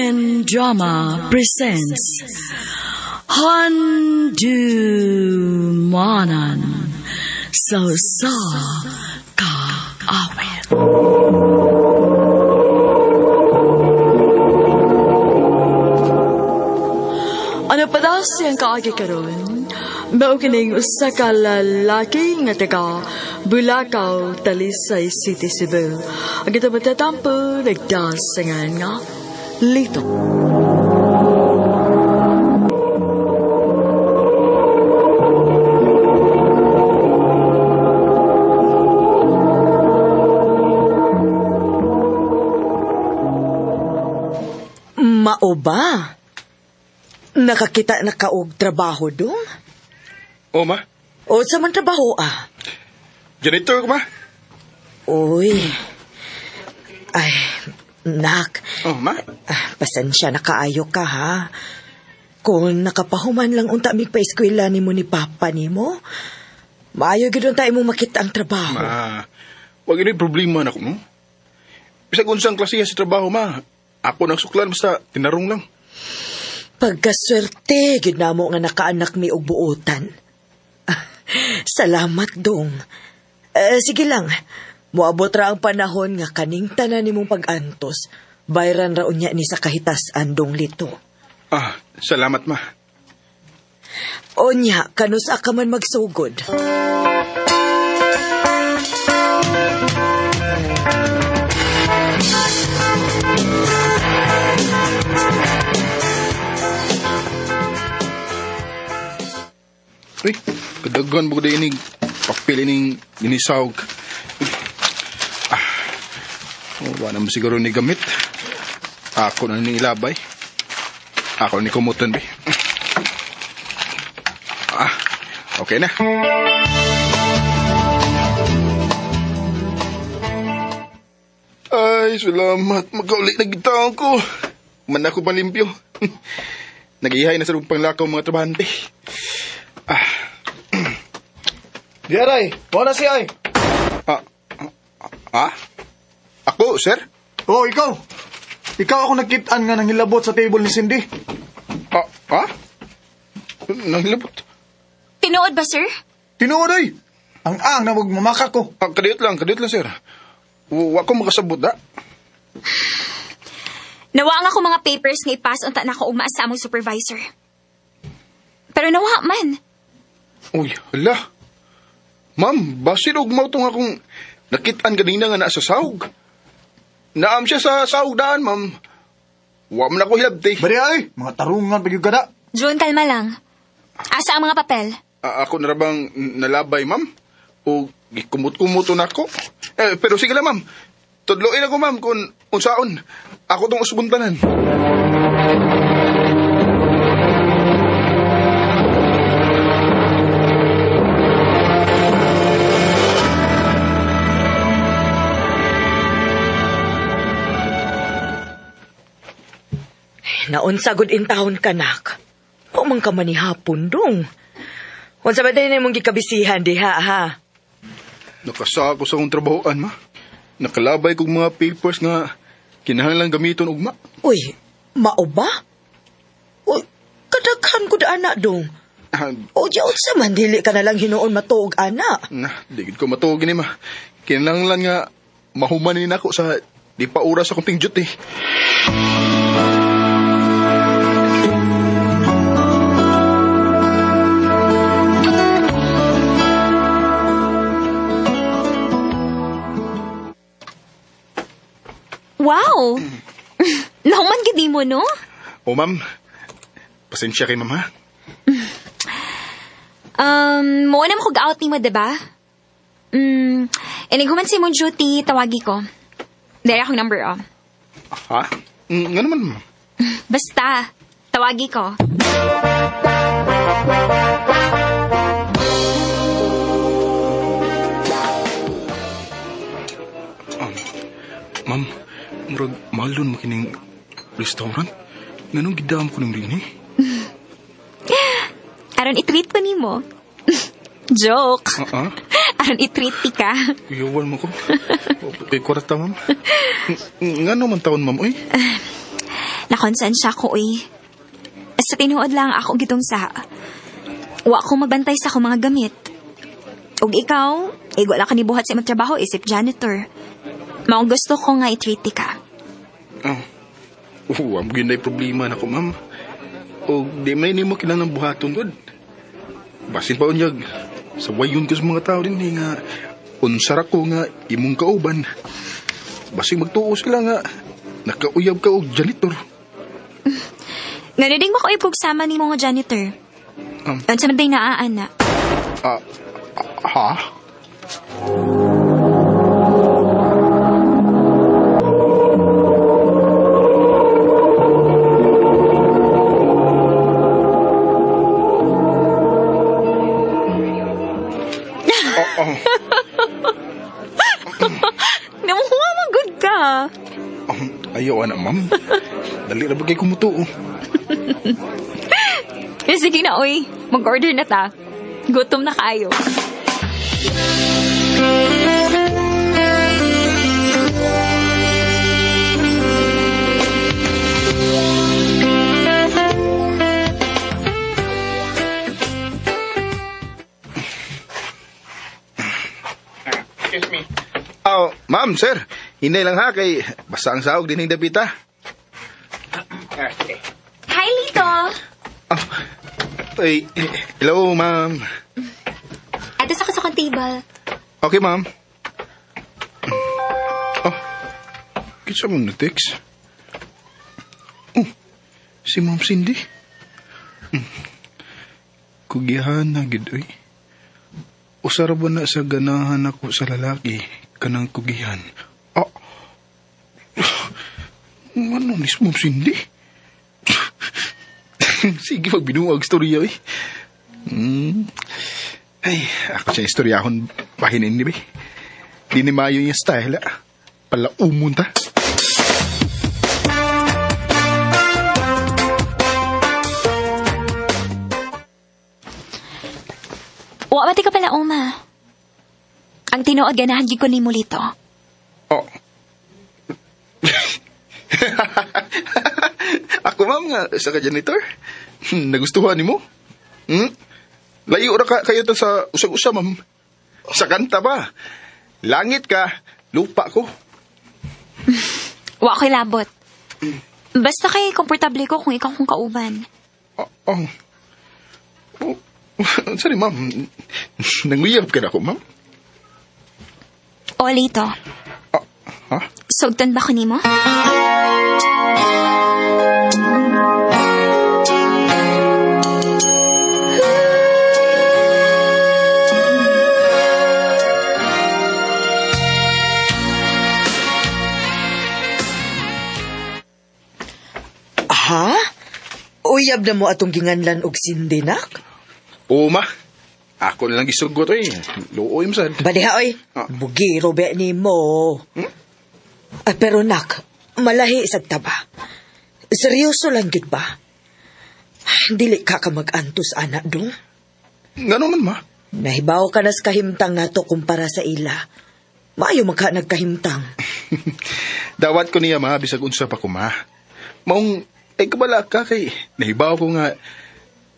MN Drama presents Handumanan sa Usa Ka Awit. Ano pa daw siyang kaagi karon? Mao kining usa ka lalaki nga taga Bulacau, Talisay City, Cebu. Ang ito matatampo, nagdasangan nga Lito. Mao ba? Nakakita na ka og trabaho dong? O, ma. O sa man trabaho ah? Janitor ko, ma. Uy. Ay, nak. Oh, ma. Ah, pasensya na kaayo ka ha. Kung nakapahuman lang unta mig pa-eskwela nimo ni papa nimo, maayo gyud unta imong makita ang trabaho. Ma, wag ini problema na ko, no? Bisag unsang klase sa trabaho, ma. Ako nang suklan, basta tinarong lang. Pagkaswerte gyud namo nga nakaanak mi og buotan. Salamat dong. Eh, sige lang. Moabot ra ang panahon nga kaning tanan nimong pag-antos. Bayran ra unya ni sa kahitasan dong Lito. Ah, salamat, ma. Onya, kanusa ka man magsugod. Uy, kadaghan mo ining papel ining ginisawg. Ah, oh, wala naman siguro ni gamit. Ako na ni ilabay. Ako ni kumutan, be. Ah, okay na. Ay, salamat. Magkauli na gitaon ko. Man ako palimpyo. Nag-ihay na sa panglakaw mga trabahante. Ah, Diaray, wala siya ay. ah, ah, ah? Ako, sir? Oh, ikaw. Ikaw ako nakitaan nga nanghilabot sa table ni Cindy. Ah, ah? Nanghilabot. Tinuod ba, sir? Tinuod ay. Ang ang na magmamaka ko. Ah, kadiyot lang, sir. Wa ko makasabot, ah. Nawa ang ako mga papers nga ipas unta na ako ugma sa among supervisor. Pero nawa man. Uy, hala. Ma'am, basin og mao tong akong nakitaan ganina nga naa sa sahog. Naam siya sa sahog daan, ma'am. Wa man ako hilabti. Bari ay, mga tarungan pag kada. June, kalma lang. Asa ang mga papel? Ah, ako na ra bang nalabay, ma'am? O gikumot-kumot na ako? Eh, pero sige lang, ma'am. Tudloin ako, ma'am, kung unsaon. Ako tong usbuntanan. Naunsa gud in town ka nak. Wa man ka manihapon dong. Unsa ba day na imong gikabisihan diha ha? Nakasa ako sa akong trabahoan, ma. Nakalabay kog mga papers nga kinahanglan gamiton ugma. Uy, mao ba? Uy, kadaghan ko da ana dong. Ah, O di unsa man dili ka na lang hinuon matuog ana. na, di gid ko matuog ni ma. Kinahanglan nga mahuman ni nako sa di pa oras akong ting duty. Wow! Nahuman gid mo, no? O ma'am, pasensya kay ma'am ha. Mo na mo out nimo, diba? Inig human si mong duty, tawagi ko. Dere akong number, oh. Ha? Nga naman ma'am. Basta, tawagi ko. Ma'am, murag malon mo kining restaurant. Nganong gidam ko ng rin eh? Aron i-treat ko nimo. Joke. Ah, ah. Aron i-treat ti ka. Kuyawan mo ko. Kay kwarta, ma'am. Nga naman taon, ma'am, oy. Nakonsensya ko, uy. Sa tinuod lang ako gitong sa. Wa ko magbantay sa akong mga gamit. Ug ikaw, igwala ka ni buhat sa imong trabaho isip janitor. Mao gusto ko nga i-treat ka. Oh. Wa mo gyud problema nako, ma'am. O di man nimo kinahanglan buhaton gud. Basin pa unyag sa wayon ko sa mga tao din nga unsara ko nga imong kauban. Basig magtuo sila nga nakauyab ka og janitor. Ngano ding makauyab kog sama nimo nga janitor? Unsa man day naa ana? Ha? Oh. Namuha man good ka. Ayaw ana, ma'am. Dali ra ba kay kumutuo? Sige na, oy. Mag-order na ta. Gutom na kaayo. Excuse me. Oh, ma'am, sir. Hinay lang ha kay basta ang sahog din dapita. Hi, Lito. Oh, ay, hello, ma'am. Ato sa kasakang table. Okay, ma'am. Oh, kinsa mo na-text? Oh, si Ma'am Cindy. Kugihan na gid oy. Usara ba na sa ganahan ako sa lalaki kanang kugihan? Ah, ano ni Ma'am Cindy? Sige, magbinuag storya oy. Ay, ako siya istoryahon bahinin ni ba? Di ni mayo yung style, ah. Palaumon ta. Wa ba ti ka pala, Oma? Ang tinuod ganahan gid ko nimo, Lito. Oh. Ako, ma'am, nga, sa ka janitor. Nagustuhan nimo? Hmm? Layo ra ka kayo ta sa usag-usa, ma'am. Sa kanta ba? Langit ka, lupa ko. Wa ko'y labot. Basta kay komportable ko kung ikaw kong kauban. Oh, oh. Oh, sorry, ma'am. Nanguyab ka na ako, ma'am? O, Lito. Ah, ha? Sugton ba ko nimo? Ha? Uyab na mo atong ginganlan og Cindy, nak? Oo, ma. Ako na lang gisugot, eh. Luoy mo sad. Baliha, oy. Ah. Bugiro be ni mo. Hmm? Ah, pero nak, malahi isag taba. Seryoso lang gyud ba? Dili ka ka mag-antos, anak, dong. Ngano man, ma? Nahibaw ka nas kahimtang nato kumpara sa ila. Maayo man ka nagkahimtang. Dawat ko niya, ma, bisag unsa pa ko, ma. Maong, ay kabala ka kay nahibaw ko nga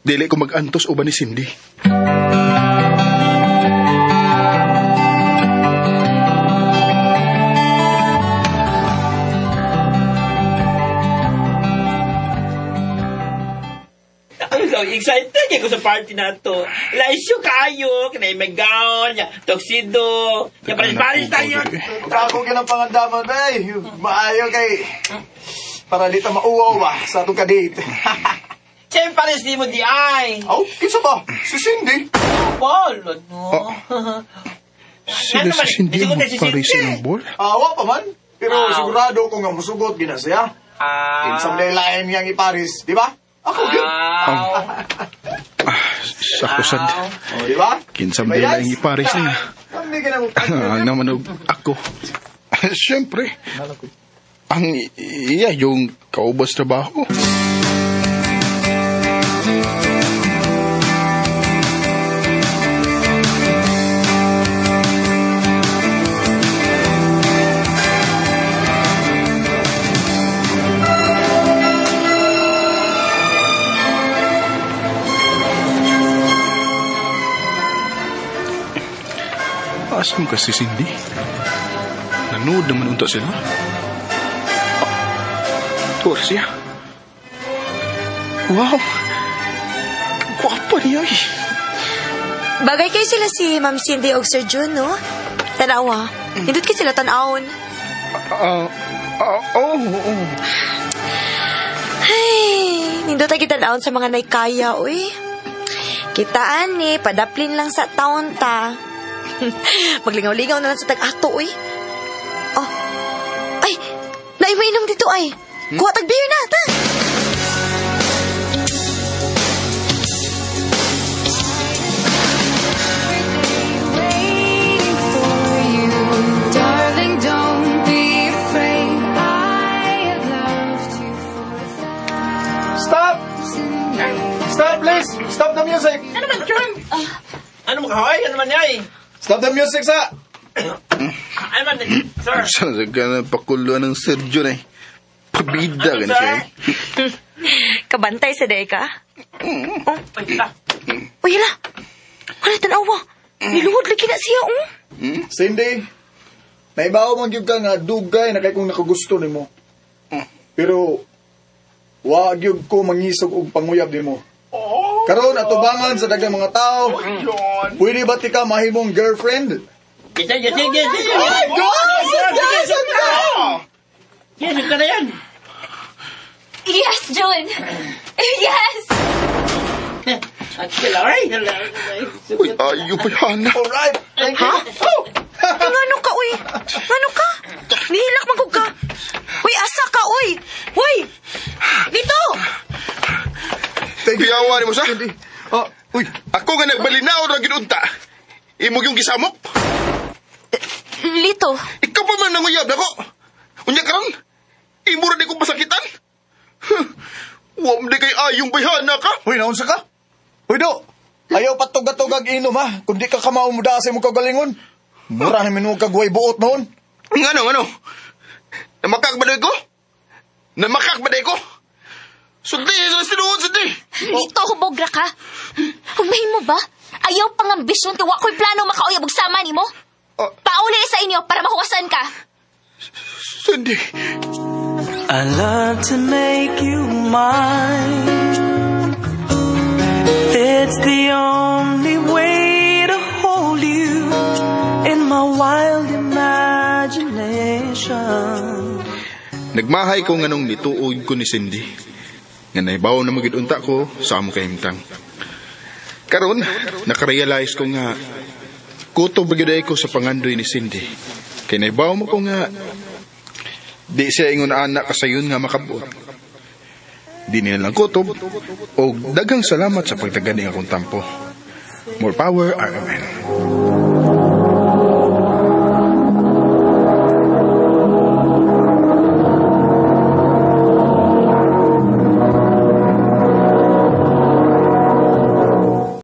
dili ko mag-antos uban ni Cindy. I'm so excited ko sa party na to. Laisyo kayo, kinay may gown, ya, tuxedo, ya paris-paris tayo. Ako ka ng pangandaman, bay. Maayo kay para di ta mauwaw ba sa atong kadate. Siyempre pares di mo di ay. Oh, kinsa ba? Si Cindy. Paul, ano? Oh. Sila si Cindy ang magparis silang ball? Awa pa man. Pero Aw. sigurado ko nga musugot gina siya. Ah. Kinsam lain niyang iparis, di ba? Ako gyud. Aw. Ah, sako sad. Oh, di ba? Kinsam day laing iparis niya. Hindi ka na mo. Ang naman og ako. Siyempre. Ang iya yung kaubos trabaho. Asa man kasi Cindy? Nanood naman unta sila. Ah, tuwa siya. Wow! Gwapa niya eh. Bagay kayo sila si Ma'am Cindy og Sir June, no? Tanawa. Nindot kay sila tan-awon. Ah, ah, oh. Ay, nindot ay tan-awon sa mga naikaya, uy. Kitaan ni, padaplin lang sa taon ta. Maglingaw-lingaw na lang sa tag-ato, uy. Oh. Ay, naimainom dito ay. Kuha tag beer na, ta. Darling, don't be afraid. I have loved you for a Stop! Stop, please! Stop the music! Ano man, John? Ano mo kahoy? Ano man yan? Stop the music, sa! Ano man, sir? Saan sa ka na pakuluan ng Sergio na eh. Pabida ka na siya eh. Kabantay sa day ka. Uy, ah, Uy, hala. Hala, tanawa. Niluhod lagi na siya, oh. Cindy, naibaw man gyud ka nga dugay na kay kung nakagusto nimo. Pero wa gyud ko mangisog og panguyab nimo. Karon atubangan sa daghang mga tao. Pwede ba ti ka mahimong girlfriend? Yes, yes, yes, yes, yes. Yes! Yes! Yes! Yes, ka na yan. Yes, June! Yes! Ay, Uy, ayaw pa yan. Alright! Thank you. Ha? Ay, ngano ka, uy? Ngano ka? Nihilak man ko ka. Uy, asa ka, uy? Uy! Dito! Thank you. Kuyawa ni mo sa? Cindy. Oh, Uy, ako nga nagbalinaw ra gyud unta. Imo yung gisamok. Lito, Ikaw pa man nanguyab nako. Unya karon, imo ra di ko pasakitan. Huh, wa man di kay ayong bayhana ka. Uy, naunsa ka? Uy, do! Ayaw patugag-tugag inom ha. Kung di ka kamao mo sa imong kagalingon. Mura na minuwag kag way buot noon. Ngano ngano? Namakak ba ko? Namakak ba ko? Sundi, sa sinuod sundi. Lito, hubog ra ka. Humahin mo ba? Ayaw pang ambisyon kay wa ko'y plano makauyab og sama nimo. Ah. Pauli sa inyo para mahuwasan ka. Sundi. I love to make you mine. It's the only way to hold you in my wild imagination. Nagmahay ko nganong nituog ko ni Cindy. Nga nahibaw na magid unta ko sa among kahimtang. Karon, nakarealize ko nga kutob gyud ko sa pangandoy ni Cindy. Kay nahibaw mo ko nga di siya ingon anak kasayon nga makabuot. Di nila lang kutob og daghang salamat sa pagtagan akong tampo. More power, RMN.